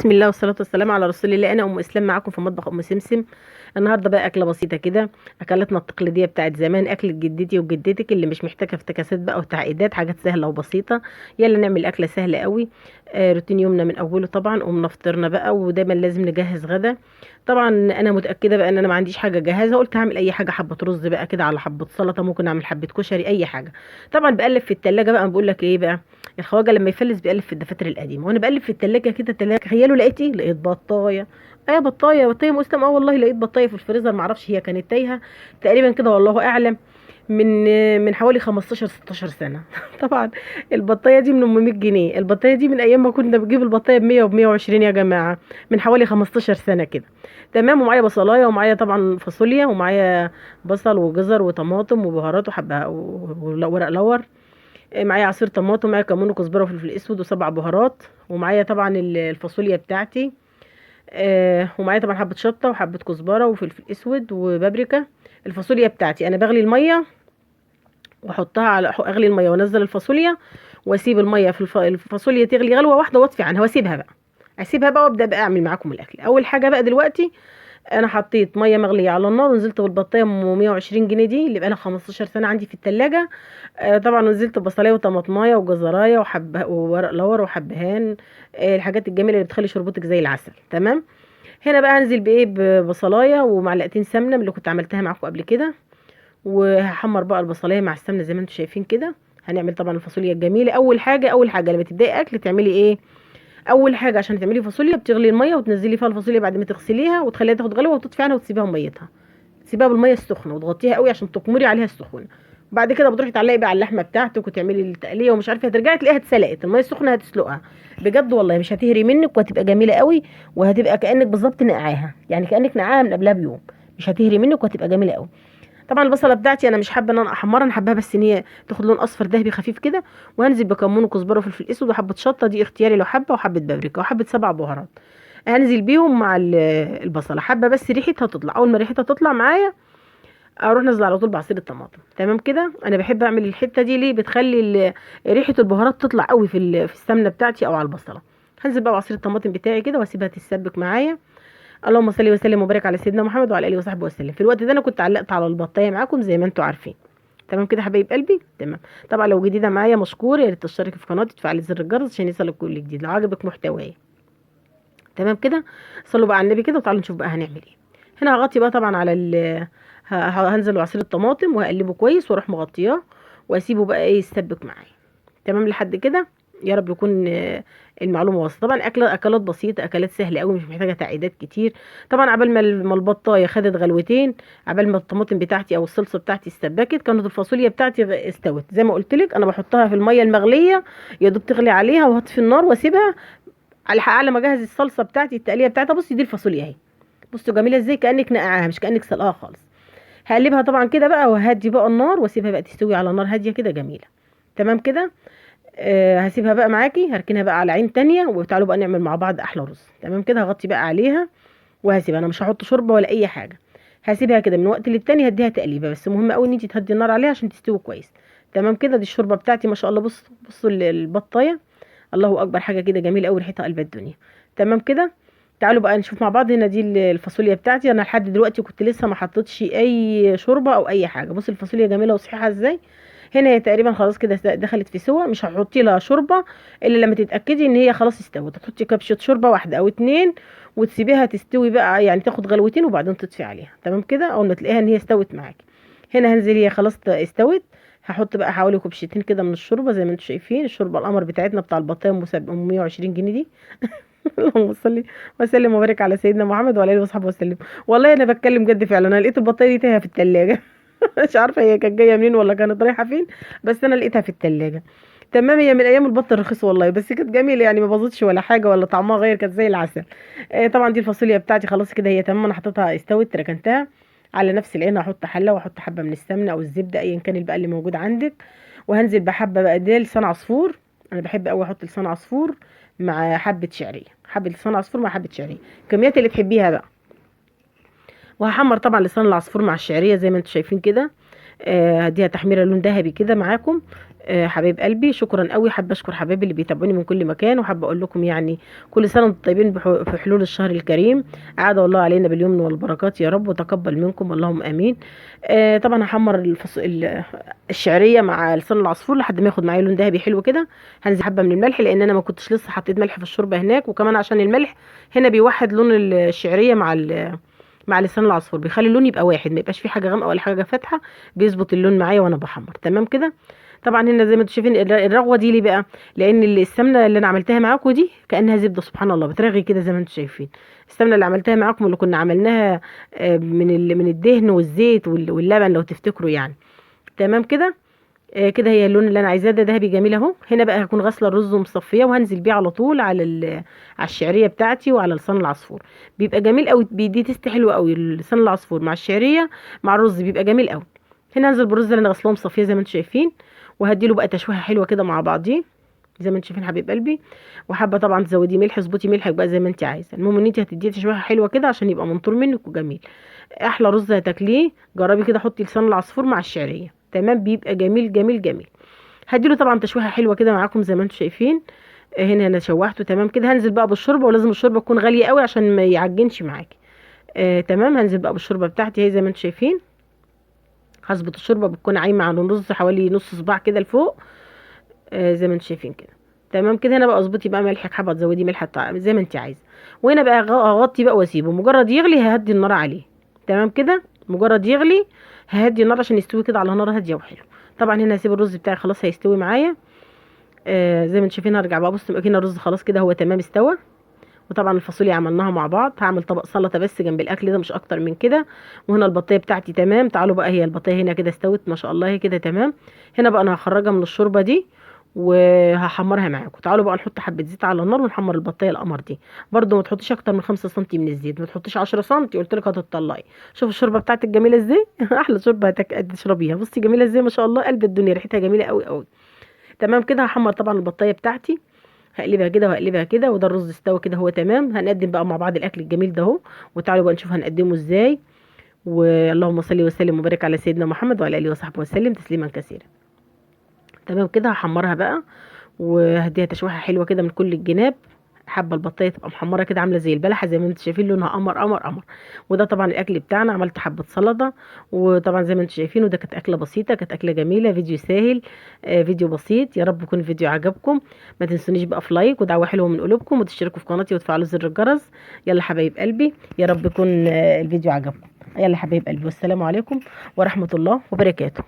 بسم الله والصلاة والسلام على رسول الله. انا ام اسلام معاكم في مطبخ ام سمسم. النهارده بقى اكله بسيطة كده، اكلتنا التقليدية بتاعت زمان، اكله جدتي وجدتك اللي مش محتاجه افتكاسات بقى وتعقيدات، حاجات سهلة وبسيطة. يلا نعمل اكله سهلة قوي. روتين يومنا من اوله طبعا، قمنا فطرنا بقى، ودايما لازم نجهز غدا. طبعا انا متاكدة بقى ان انا ما عنديش حاجة جاهزة، قلت هعمل اي حاجة، حبه رز بقى كده على حبه سلطة، ممكن اعمل حبه كشري، اي حاجة. طبعا بقلب في التلاجة بقى، بقول لك ايه بقى، الخواجه لما يفلس بيقلب في الدفاتر القديمة، وانا بقلب في التلاجة كده، التلاجة تخيلوا لقيت ايه؟ لقيت بطايه. ايه بطايه؟ بطايه مسلم. والله لقيت بطايه في الفريزر، معرفش هي كانت تايهه تقريبا كده، والله اعلم، من حوالي 15 16 سنة. طبعا البطايه دي من ام 100 جنيه، البطايه دي من ايام ما كنا بنجيب البطايه ب 100 وب 120 يا جماعة، من حوالي 15 سنة كده. تمام. ومعايا بصلايه، ومعايا طبعا فاصوليا، ومعايا بصل وجزر وطماطم وبهارات وحبه وورق لور، معايا عصير طماطم، معايا كمون وكزبره وفلفل اسود وسبع بهارات، ومعايا طبعا الفاصوليا بتاعتي، ومعايا طبعا حبه شطه وحبه كزبره وفلفل اسود وبابريكا. الفاصوليا بتاعتي انا بغلي المية واحطها على اغلي المية وانزل الفاصوليا، واسيب المية في الفاصوليا تغلي غلوه واحدة واطفي عنها، واسيبها بقى، اسيبها بقى وابدا بقى اعمل معاكم الاكل. اول حاجة بقى دلوقتي انا حطيت مية مغليه على النار، ونزلت بالبطايه ام 120 جنيه دي اللي بقالها 15 سنة عندي في التلاجة. طبعا نزلت بصلايه وطماطمايه وجزرايه وحبه وورق لور وحبهان، الحاجات الجميلة اللي بتخلي شربتك زي العسل. تمام. هنا بقى هنزل بايه؟ ببصلايه ومعلقتين سمنه من اللي كنت عملتها معاكم قبل كده، وهحمر بقى البصلايه مع السمنة زي ما انتم شايفين كده. هنعمل طبعا الفاصوليا الجميلة. اول حاجة لما تبداي اكل تعملي ايه؟ اول حاجة عشان تعملي فاصوليا بتغلي المية وتنزلي فيها الفاصوليا بعد ما تغسليها، وتخليها تاخد غلوه وتطفي عنها وتسيبيها ميتها، تسيبيها بالمية السخنة وتغطيها قوي عشان تقمري عليها السخونه. بعد كده بتروحي تعلقي بقى على اللحمة بتاعتك وتعملي التقليه ومش عارفه، هترجعي تلاقيها اتسلقت، المية السخنة هتسلقها بجد والله، مش هتهري منك، وهتبقى جميلة قوي، وهتبقى كانك بالظبط نقعاها، يعني كانك نقعاها من قبلها بيوم، مش هتهري منك وهتبقى جميلة قوي. طبعا البصله بتاعتي انا مش حابة ان انا احمرها، انا حاباها بس ان هي تاخد لون اصفر ذهبي خفيف كده. وهنزل بكمون وكزبره وفلفل اسود وحبه شطه، دي اختياري لو حابة، وحبه بابريكا وحبه سبع بهارات. هنزل بيهم مع البصله، حابة بس ريحتها تطلع. اول ما ريحتها تطلع معايا اروح نازله على طول بعصير الطماطم. تمام كده. انا بحب اعمل الحتة دي ليه؟ بتخلي ريحه البهارات تطلع قوي في السمنة بتاعتي او على البصله. هنزل بقى بعصير الطماطم بتاعي كده واسيبها تتسبك معايا. اللهم صل وسلم وبارك على سيدنا محمد وعلى اله وصحبه وسلم. في الوقت ده انا كنت علقت على البطايه معاكم زي ما انتم عارفين. تمام كده حبايب قلبي. تمام. طبعا لو جديدة معايا مشكور، يا ريت تشتركي في قناتي وتفعلي زر الجرس عشان يوصلك كل جديد لو عجبك محتوايا. تمام كده. صلوا بقى على النبي كده، وتعالوا نشوف بقى هنعمل ايه. هنا هغطي بقى طبعا على هنزل بعصير الطماطم وهقلبه كويس واروح مغطياه واسيبه بقى ايه يتسبك معايا. تمام لحد كده، يا رب يكون المعلومة واصله. طبعا اكلات بسيطة، اكلات سهلة قوي، مش محتاجه تعقيدات كتير. طبعا عبال ما البطايه خدت غلوتين، عبال ما الطماطم بتاعتي او الصلصه بتاعتي استبكت، كانت الفاصوليا بتاعتي استوت. زي ما قلت لك انا بحطها في المية المغليه يا دوب تغلي عليها، وهطفي النار واسيبها على ما اجهز الصلصه بتاعتي التقليه بتاعتها. بصي دي الفاصوليا اهي، بصوا جميلة ازاي، كانك نقعاها مش كانك سلقاها خالص. هقلبها طبعا كده بقى، وهدي بقى النار واسيبها بقى تستوي على نار هادية كده جميلة. تمام كده. هسيبها بقى معاكي، هركنها بقى على عين تانية، وتعالوا بقى نعمل مع بعض احلى رز. تمام كده. هغطي بقى عليها وهسيبها، انا مش هحط شوربة ولا اي حاجة، هسيبها كده من وقت للتاني هديها تقليبه، بس مهم قوي ان انت تهدي النار عليها عشان تستوي كويس. تمام كده. دي الشوربة بتاعتي ما شاء الله. بصوا البطايه، الله اكبر، حاجة كده جميلة قوي، ريحتها قلب الدنيا. تمام كده. تعالوا بقى نشوف مع بعض. هنا دي الفاصوليا بتاعتي، انا لحد دلوقتي كنت لسه ما حطيتش اي شوربة او اي حاجة. بصي الفاصوليا جميلة وصحيحه ازاي. هنا هي تقريبا خلاص كده دخلت في سوا، مش هتحطي لها شوربة الا لما تتاكدي ان هي خلاص استوت. هتحطي كبشة شوربة واحدة او اتنين وتسيبيها تستوي بقى، يعني تاخد غلوتين وبعدين تطفي عليها. تمام كده. اول ما تلاقيها ان هي استوت معاكي. هنا هنزل، هي خلاص استوت، هحط بقى حوالي كوبشتين كده من الشوربة زي ما انتم شايفين، الشوربة القمر بتاعتنا بتاع البطايه ام 120 جنيه دي. اللهم صل وسلم وبارك على سيدنا محمد وعلى اله وصحبه وسلم. والله انا بتكلم جد فعلا، انا لقيت البطايه دي تايهه في التلاجة. مش عارفه هي كانت جاية منين ولا كانت رايحة فين، بس انا لقيتها في التلاجة. تمام. هي من ايام البط الرخيص والله، بس كانت جميلة يعني، ما باظتش ولا حاجة ولا طعمها غير، كانت زي العسل. طبعا دي الفاصوليا بتاعتي خلاص كده هي تمام، انا حطيتها استوت، ركنتها على نفس العين. هحط حله واحط حبه من السمنة او الزبدة ايا كان بقى اللي موجود عندك، وهنزل بحبه بقى دي لسان عصفور. انا بحب قوي احط لسان عصفور مع حبه شعرية، حبه لسان عصفور مع حبه شعرية، الكميات اللي تحبيها بقى. وهحمر طبعا لسان العصفور مع الشعرية زي ما انتم شايفين كده. هديها تحميره لون ذهبي كده معاكم. حبايب قلبي شكرا قوي. حابة اشكر حبايبي اللي بيتابعوني من كل مكان، وحابة اقول لكم يعني كل سنة وانتم طيبين في حلول الشهر الكريم، عاد الله علينا باليمن والبركات يا رب، وتقبل منكم اللهم امين. طبعا هحمر الشعرية مع لسان العصفور لحد ما ياخد معايا لون ذهبي حلو كده. هنزل حبه من الملح لان انا ما كنتش لسه حطيت ملح في الشوربة هناك، وكمان عشان الملح هنا بيوحد لون الشعرية مع لسان العصفور، بيخلي اللون يبقى واحد، ما يبقاش فيه حاجة غامقه ولا حاجة فاتحة، بيظبط اللون معايا وانا بحمر. تمام كده. طبعا هنا زي ما انتم شايفين الرغوه دي ليه بقى؟ لان السمنة اللي انا عملتها معاكم دي كانها زبدة، سبحان الله بترغي كده زي ما انتم شايفين. السمنة اللي عملتها معاكم اللي كنا عملناها من الدهن والزيت واللبن لو تفتكروا يعني. تمام كده. كده هي اللون اللي انا عايزاه ده ذهبي جميل اهو. هنا بقى هكون غاسله الرز ومصفيه، وهنزل بيه على طول على الشعرية بتاعتي وعلى لسان العصفور. بيبقى جميل قوي، بيدي taste حلو قوي لسان العصفور مع الشعرية مع الرز، بيبقى جميل قوي. هنا هنزل بالرز اللي انا غسلاه ومصفيه زي ما انتم شايفين، وهديله بقى تشويحه حلوة كده مع بعضيه زي ما انتم شايفين حبيب قلبي. وحابة طبعا تزودي ملح، اظبطي ملحك بقى زي ما انت عايزه، المهم ان انت هتديه تشويحه حلوة كده عشان يبقى منطور منك وجميل. احلى رز هتاكليه، جربي كده، حطي لسان العصفور مع الشعرية، تمام، بيبقى جميل جميل جميل. هديله طبعا تشويحه حلوة كده معاكم زي ما انتم شايفين. هنا انا شوحته تمام كده. هنزل بقى بالشوربه، ولازم الشوربة تكون غالية قوي عشان ما يعجنش معاكي. تمام. هنزل بقى بالشوربه بتاعتي اهي زي ما انتم شايفين. هظبط الشوربة بتكون عايمه على الرز حوالي نص صباع كده لفوق، زي ما انتم شايفين كده. تمام كده. هنا بقى اظبطي بقى ملحك، حابة تزودي ملح زي ما انت عايزه. وهنا بقى هغطي بقى واسيبه مجرد يغلي، ههدي النار عليه. تمام كده. مجرد يغلي ههدي النار عشان يستوي كده على نار هادية وحلو. طبعا هنا هسيب الرز بتاعي خلاص هيستوي معايا. زي ما انتم شايفين. هرجع بقى بصوا هنا الرز خلاص كده هو تمام استوى. وطبعا الفاصوليا عملناها مع بعض. هعمل طبق سلطة بس جنب الاكل ده، مش اكتر من كده. وهنا البطيه بتاعتي تمام. تعالوا بقى، هي البطيه هنا كده استوت ما شاء الله، هي كده تمام. هنا بقى انا هخرجها من الشوربة دي وهحمرها معاكم. تعالوا بقى نحط حبه زيت على النار ونحمر البطيه القمر دي. برده ما تحطيش اكتر من 5 سم من الزيت، ما تحطيش 10 سم، قلت لك هتطلعي. شوف الشوربة بتاعتك جميلة ازاي احلى شوربة هتشربيها. بصي جميلة ازاي ما شاء الله، قلب الدنيا، ريحتها جميلة قوي قوي. تمام كده. هحمر طبعا البطيه بتاعتي، هقلبها كده وهقلبها كده. وده الرز استوى كده هو تمام. هنقدم بقى مع بعض الاكل الجميل ده اهو، وتعالوا بقى نشوف هنقدمه ازاي. واللهم صل وسلم وبارك على سيدنا محمد وعلى اله وصحبه وسلم تسليما كثيرا. تمام كده. هحمرها بقى وهديها تشويحه حلوة كده من كل الجناب. حابة البطيه تبقى محمرة كده عامله زي البلحه زي ما انتم شايفين، لونها قمر قمر قمر. وده طبعا الاكل بتاعنا. عملت حبه سلطة، وطبعا زي ما انتم شايفين. وده كانت اكله بسيطة، كانت اكله جميلة، فيديو ساهل، فيديو بسيط. يا رب يكون الفيديو عجبكم. ما تنسونيش بقى في like ودعوة حلوة من قلوبكم، وتشتركوا في قناتي وتفعلوا زر الجرس. يلا حبايب قلبي، يا رب يكون الفيديو عجبكم. يلا حبايب قلبي، والسلام عليكم ورحمة الله وبركاته.